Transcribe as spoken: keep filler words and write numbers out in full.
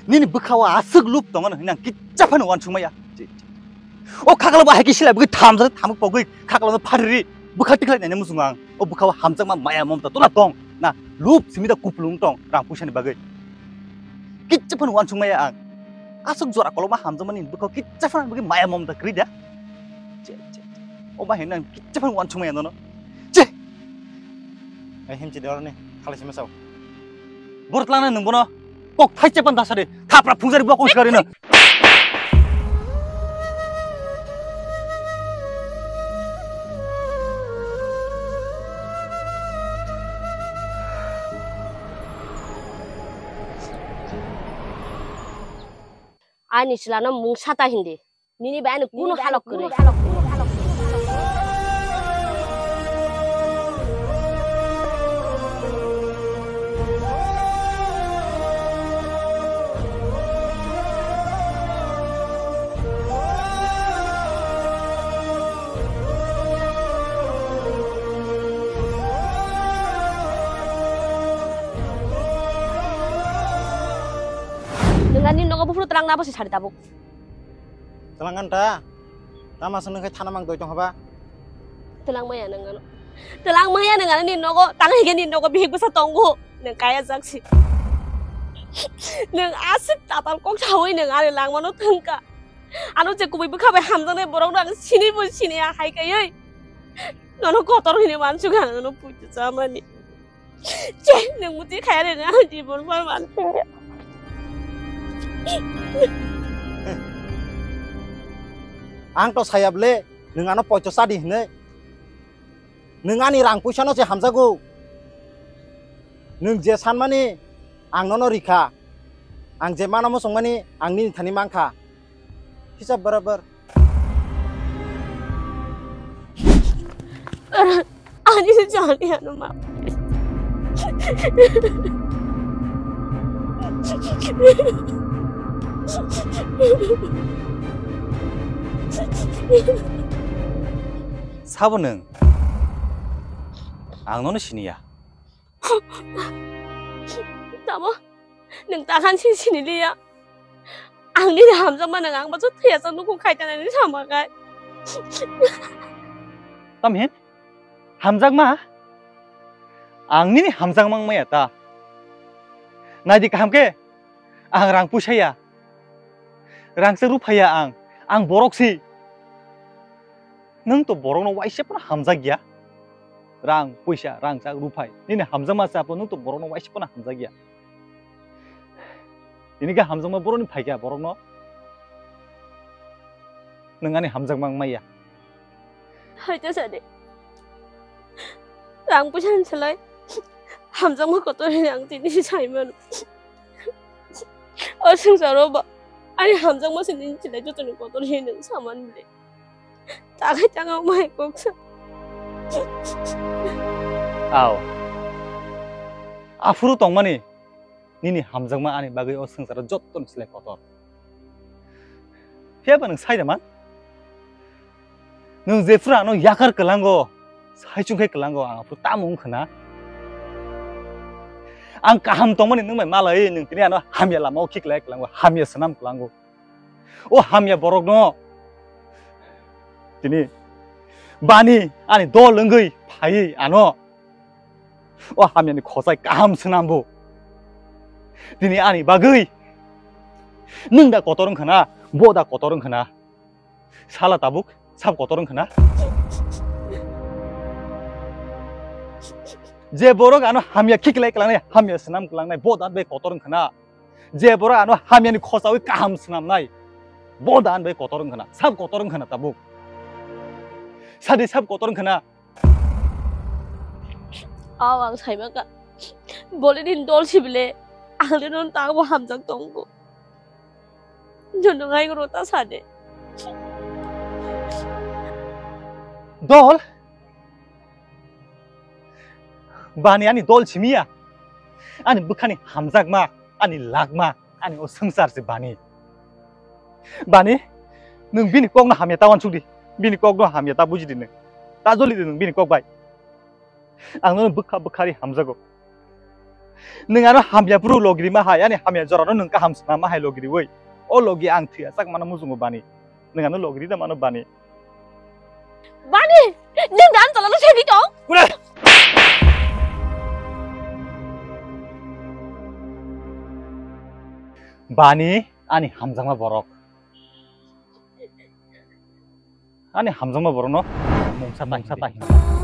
Nini bwkhao aswk lub tongo hinwi ang kicha phano uansuk maya. O khakalo bo hai khe silai bwgwi thamjani thamuk pogwi khakalo no phariri bwkha tikhlai naina muchungo ang. O bwkhao hamjakma maya mamta tola tong na lub simi da kuplung tong rang puisa ni bagwi. Kicha phano uansuk maya ang. Aswk jora koloma hamjakmani bwkhao kicha phano bagwi maya mamta kwrwi da. Che, che, che. O ba hinwi ang kicha phano uansuk maya nono. Che. Ai himchi de oroni khalai sima sao. Bor tlangna nwng bono kok thai chepan dasa de thapra phungjari bo kong sikari no. Ani chwlano mungsa ta hindi. Nini bai ani kunu halok kwrwi. Nwng ani nogo buphuru twlang na bosi sari tabuk. Twlang kanta? Tama swnwi khe thana mang doi tong haba? Twlang maya nwng ano. Twlang maya nwng ano ni nogo, tang hige ni nogo bihik bwsa tongo. Nwng kaya jaksi. Nwng aswk tatal kok sawi nwng ani langmano thangka. Ano je kubui bwkha bai hamjaknai borok no ang sini bo sini ya hai kaiwi. Nono kotor hini wansuk ang nono puitu chamani. Che, nwng muti khaya rene ang jibon bai man. Ang to sayab le, nwng ano poito sadi hwnwi. Nwng ani rang puisa no se hamjago. Nwng je sanmani ang nono rikha. Ang je mano muchungmani ang nini thani mankha. Hisab barabar. Ani jani ano ma. Sabo nwng? Ang nono siniya. Tamo? Nwng takhan si sini liya. Ang nini hamjakma nwng ang baso thwiya sa nukung khai tanani sama khai. Tamhin? Hamjakma? Ang nini hamjakma wngmaya ta? Naidi kaham khe, ang rang puisa ya. Rangchak ruphaiya ang. Ang borok si. Nwng to borokno waisa phano hamjakya. Rang, puisa, rangchak, ruphai. Nini hamjakma chapno nwng to borokno waisa phano hamjakya. Tini khe hamjakma borokni phaikha borokno. Nwng ani hamjakma wngmaya. Haito sadi. Rang puisa hinsalai. Hamjakma kotor hini ang tini saimano. O swngcharo ba. Ani hamjakma se nini chilai jotoni kotor hini nwng samani bile. Takai tanga mai koksa. Aw. Aphuru tongmani nini hamjakma ani bagwi o swngcharo jottoni slai kotor. Phiya ba nwng sai da man? Nwng jephuru ano yakar kwlango, saichung khe kwlango, ang aphuru tamo wngkha na? Ang kaham tongmani nwng bai malai, nwng tini ano hamya lama o khiklai kwlango, hamya swnam kwlango. O hamya borokno tini bani ani dol wngwi phaiwi ano o hamyani khosai kaham swnambo. Tini ani bagwi nwng da kotor wngkha na, bo da kotor wngkha na? Sala tabuk sab kotor wngkha na? Je borok ano hamya khiklai kwlangnai, hamya swnam kwlangnai, bo da bai kotor wngkha na? Je borok ano hamyani khosawi kaham swnamnai, bo da ani bai kotor wngkha na, sab kotor wngkha na tabuk. Sadi sab kotor wngkha na. Aw, ang saimaka. Bole din dol sibile, ang le non tangbo hamjak tongbo. Jono ngai goro ta sade. Dol? Bani ani dol simiya? Ani bwkhani hamjakma, ani lakma, ani o swngchar se bani. Bani, nwng bini kokno hamya ta uansuk di. Bini kokno hamya ta buji di nwng. Ta joli di nwng bini kok bai. Ang nono bwkha bwkhari hamjago. Nwng ano hamya phuru logirima hai, ani hamya jorano nwng kaham swnama hai logiriwi. O logi ang thwiya chak mano muchungo bani. Nwng ano logiri da mano bani. Bani, nwng dan chalano sedi tong. Bani, ani hamjakma borok. Ani hamjakma borokno mungsa ta hino.